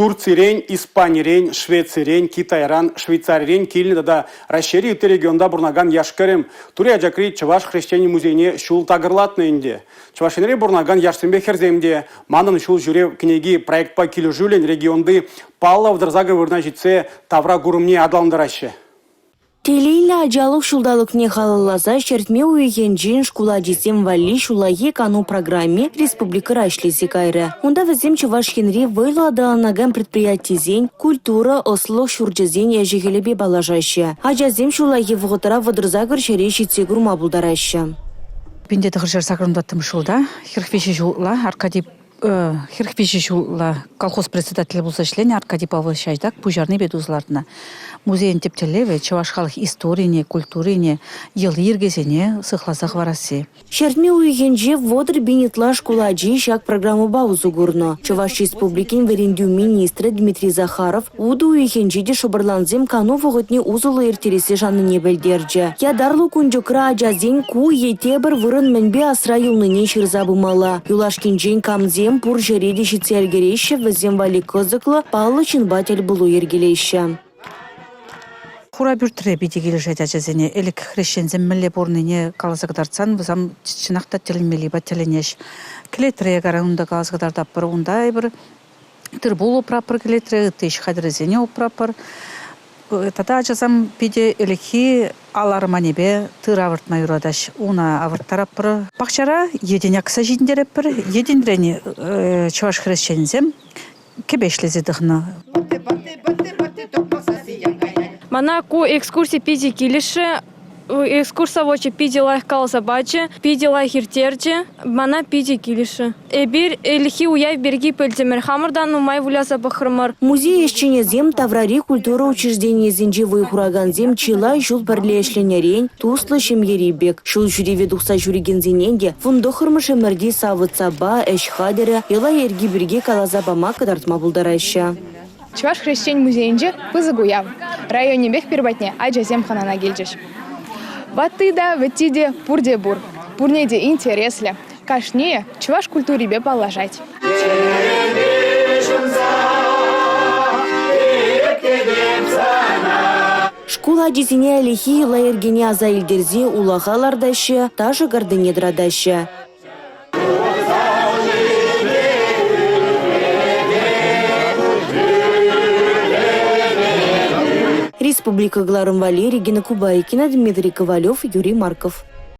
Турцирен, Испанирен, Швецирен, Китайран, Швейцарирен килнӗ тата Раҫҫейри ытти регионта пурӑнакан яш-кӗрӗм Тури Ачакри чӑваш хресченӗн музейне ҫул такӑрлатнӑ ӗнтӗ. Чӑваш Енре пурӑнакан яшсемпе хӗрсем те «Манӑн ҫул ҫӳрев кӗнеки» проектпа килӗшӳллӗн регионти паллӑ 38 вырӑна ҫитсе тавра курӑмне аталантараҫҫӗ. Телейлӗ ачалӑх ҫулталӑкне халалласа ҫӗртме уйӑхӗнчен шкул ачисем валли ҫуллахи кану программи республикӑра ӗҫлесе кайрӗ. Унта вӗсем Чӑваш Енри вӑйлӑ аталанакан предприятисен, культура, ӑслӑлӑх ҫурчӗсен ӗҫӗ-хӗлӗпе паллашаҫҫӗ. Ачасем ҫуллахи вӑхӑтра 38 ҫӗре ҫитсе курма пултараҫҫӗ. 1984 ҫулта 43 ҫулла Аркадий 43 ҫулла колхоз председателӗ пулса ӗҫленӗ Аркадий Павлович Айдак пуҫарнипе туса лартнӑ. Музейӗн тӗп тӗллевӗ чӑваш халӑх историне, культурине, йӑли-йӗркесене сыхласа хӑварасси. Ҫӗртме уйӑхӗнче 30 пин ытла шкул ачи ҫак программӑпа усӑ курнӑ. Чӑваш Республикин вӗрентӳ министрӗ Дмитрий Захаров утӑ уйӑхӗнче те шӑпӑрлансем кану вӑхӑтне усӑллӑ ирттерессе шаннине пӗлтерчӗ. Ятарлӑ кунчӑкра ачасен ку е тепӗр вырӑн мӗнпе асра юлнине ҫырса пымалла. Юлашкинчен камсем пур ҫӗре те ҫитсе ӗлкӗреҫҫӗ, вӗсем валли кӑсӑклӑ, паллӑ ҫынпа тӗл пулу йӗркелеҫҫӗ. Хура пӳртре питӗ килӗшет ачасене. Ӗлӗк хресченсем мӗнле пурӑннине каласа кӑтартсан вӗсем чӑнах та тӗлӗнмеллипе тӗлӗнеҫ. Кӗлетре кара унта каласа кӑтартатпӑр. Унта эпир тыр-пул упратпӑр кӗлетре, ытти ӗҫ хатӗрӗсене упратпӑр. Тата ачасем питӗ ӗлӗкхи ал арманӗпе тыр авӑртма юратаҫ. Уна авӑрттаратпӑр. Пахчара йӗтӗн акса ҫитӗнтеретпӗр. Йӗтӗнрен чӑваш хресченӗсем кӗпе ӗҫлесе тӑхнӑ. Мана ку экскурси питӗ килӗшрӗ. Экскурсоводҫӑ питӗ лайӑх каласа пачӗ, питӗ лайӑх ирттерчӗ. Мана питӗ килӗшрӗ. Эпир ӗлӗкхи уяв пирки пӗлтӗмӗр, хамӑр та нумай выляса пӑхрӑмӑр. Музей ӗҫченӗсем таврари культура учрежденийӗсенче вӑй хуракансем чылай ҫул пӗрле ӗҫленӗрен туслӑ ҫемьери пек. Ҫул ҫӳреве тухса ҫӳрекенсене те 19-мӗш ӗмӗрти савӑт-сапа, ӗҫ хатӗрӗ, йӑла-йӗрки пирки каласа пама кӑтартма пултараҫҫӗ. Чӑваш хресчен музейӗнче пысӑк уяв. Районӗпех пир патне ачасем хӑнана килчӗҫ. Ватти та, вӗтти те пурте пур. Пурне те интереслӗ. Кашнийӗ чӑваш культурипе паллашать. Шкул ачисене ӗлӗкхи йӑла-йӗркене аса илтерсе улаха лартаҫҫӗ, ташӑ картине тӑратаҫҫӗ. Республика кӑларӑм валли Регина Кубайкина, Дмитрий Ковалев, Юрий Марков.